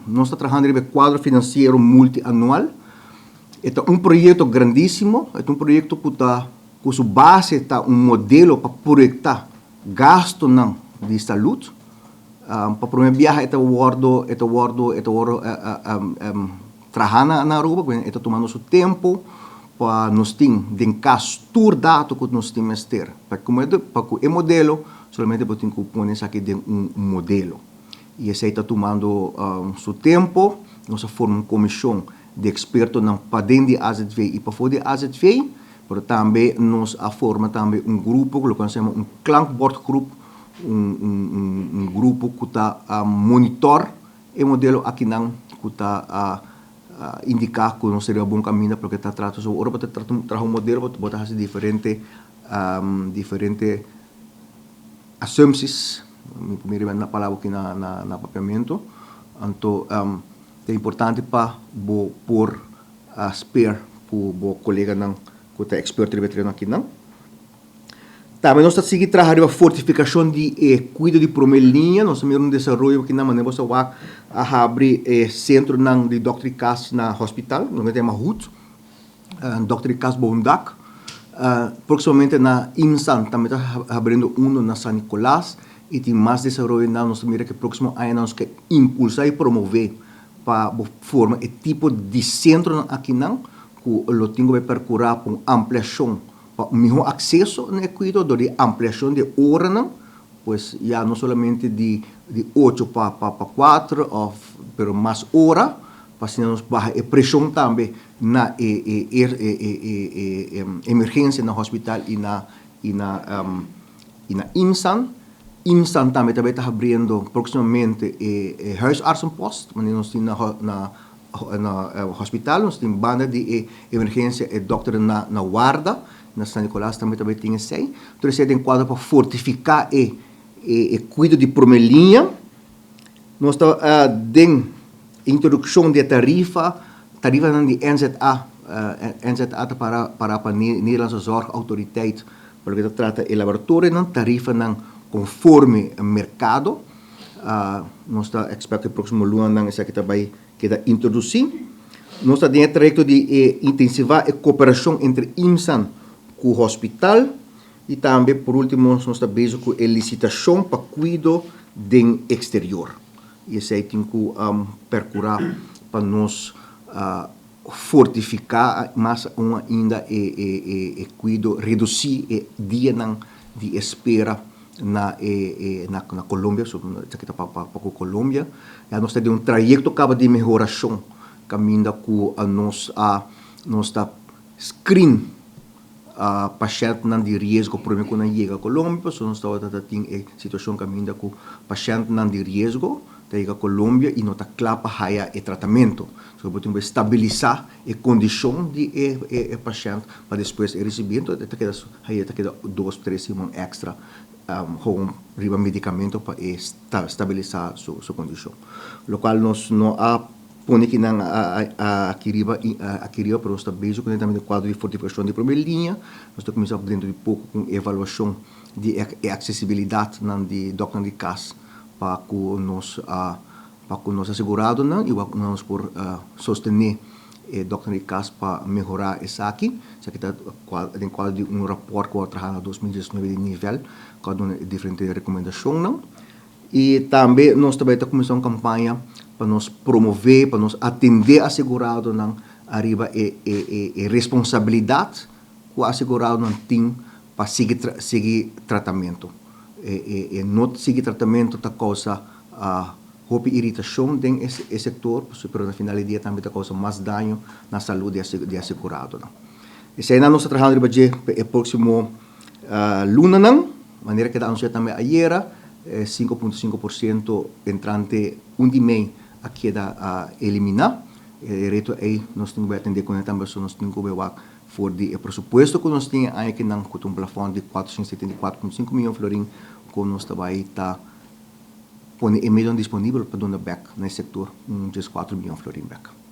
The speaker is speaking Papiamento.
Nos ta trahando riba e kuadro finansiero multianual. E ta un proyekto grandísimo, e ta un proyekto ku ta ku su base ta un modelo pa proyektá gastunan di salud. Pa promé biaha e ta wòrdu e ta wòrdu e ta wòrdu trahá na na Aruba, e ta tumando su tempu pa nos tin den kas tur dato ku nos tin mester. Pa ku pa ku e modelo solamente bo tin ku pone esaki den un modelo i esei ta tumando su tempu. Nos a forma un komishon di ekspertonan paden di azv i pafó di azv, pero tambe nos a forma tambe un grupo ku loke nos ta yama un klankbordgroep, un un un grupo ku ta monitor e modelo akinan ku ta indiká ku nos ta riba bon kaminda pa loke ta trata. So ora bo ta traha un modelo bo ta hasi diferente diferente assumpties, mi por mira e palabra aki na na papiamentu, anto ta importante pa bo por speer ku bo koleganan ku ta eksperto riba e tereno akinan. Tambe nos ta sigui traha riba fortifikashon di e kuido di promé liña. Nos ta mira un desaroyo akinan manera bo sa wak a habri e sentronan di dòkter di kas na hospital, loke ta yama HUD, dòkter di kas bou un dak. Próksimamente na IMSAN tambe ta habriendo uno na San Nicolas i tin mas desaroyonan. Nos ta mira ku e próksimo añanan nos ke impulsá i promové pa bo forma e tipo di sentronan akinan ku lo tin ku bai perkurá pa un ampliashon Pa un mihó akseso na e kuido dor di ampliashon di e oranan, pues ya no solamente di di ocho pa pa pa kuater òf pero mas ora, pa asina nos baha e preshon tambe na e e e e e e emergensia na hospital i na i na i na IMSAN. IMSAN tambe ta bai ta habriendo próksimamente e e huisartsenpost, manera nos tin na na Na hospital nos tin banda di e emergencia e dokter na na warda, na San Nicolas tambe ta bay tin esey. Tur esey den cuadro pa fortifica e e cuido di prome liña. Nos ta den introduccion di e tarifa, tarifanan di NZA, NZA ta para para pa Nederlandse Zorgautoriteit pa loke ta trata e laboratorionan, tarifanan conforme mercado. Nos ta expect e proximo lunanan esaki ta bay keda introduci. Nos ta den e trayecto di e intensiva e cooperacion entre IMSAN cu hospital y tambe por ultimo nos ta bezig cu e licitacion pa cuido den exterior y esey tin cu percura pa nos fortifica mas aun ainda e cuido, reduci e dianan di espera na e na Colombia, so esaki ta pa pa ku Colombia. Ya nos ta den un trayekto kaba di mehorashon kaminda ku nos a nos ta screen pashèntnan di riesgo promé ku nan yega Colombia, pasobra nos tabata ta tin e situashon kaminda ku pashèntnan di riesgo ta yega Colombia i no ta kla pa haya e tratamentu. So bo tin ku stabilisá e kondishon di e e pashènt pa despues e risibí. Enton e ta keda Haye ta keda dos tres siman extra gewoon riba medicamento pa e stabilisa su condicion. Locual nos no a pone kinan aki riba aki riba pero nos ta bezig cune tambe den cuadro di fortificacion di prome liña. Nos ta cuminsa dentro di poco cu evaluacion di e accesibilidadnan di dokternan di cas pa cu nos Pa ku nos aseguradonan i wak nos por sostené e dòkternan di kas pa mehorá esaki. Esaki ta den kuadro di un rapòrt ku a traha na 2019 di nivel ku a duna e diferente rekomendashonnan. I tambe nos ta bai ta kuminsá un kampaña pa nos promové, pa nos atendé aseguradonan ariba e e responsabilidat ku aseguradonan tin pa sigui sigui tratamentu. E no sigui tratamentu ta kousa hopi iritashon den e sektor, pero na final di dia tambe ta kousa mas daño na salud di aseguradonan. Eseinan nos ta trahando riba dje pa e próksimo lunanan, manera keda anunsiá tambe ayera, 5.5% entrante un di mei a keda eliminá. E reto ei nos tin ku bai atendé kuné tambe, pasobra nos tin ku bai wak For di e presupuesto ku nos tin e aña kinan ku ta un plafòn di 474.5 mion florin ku nos ta bai ta pone e medionan disponibel pa duna bèk na e sektor un 14 mion florin bèk.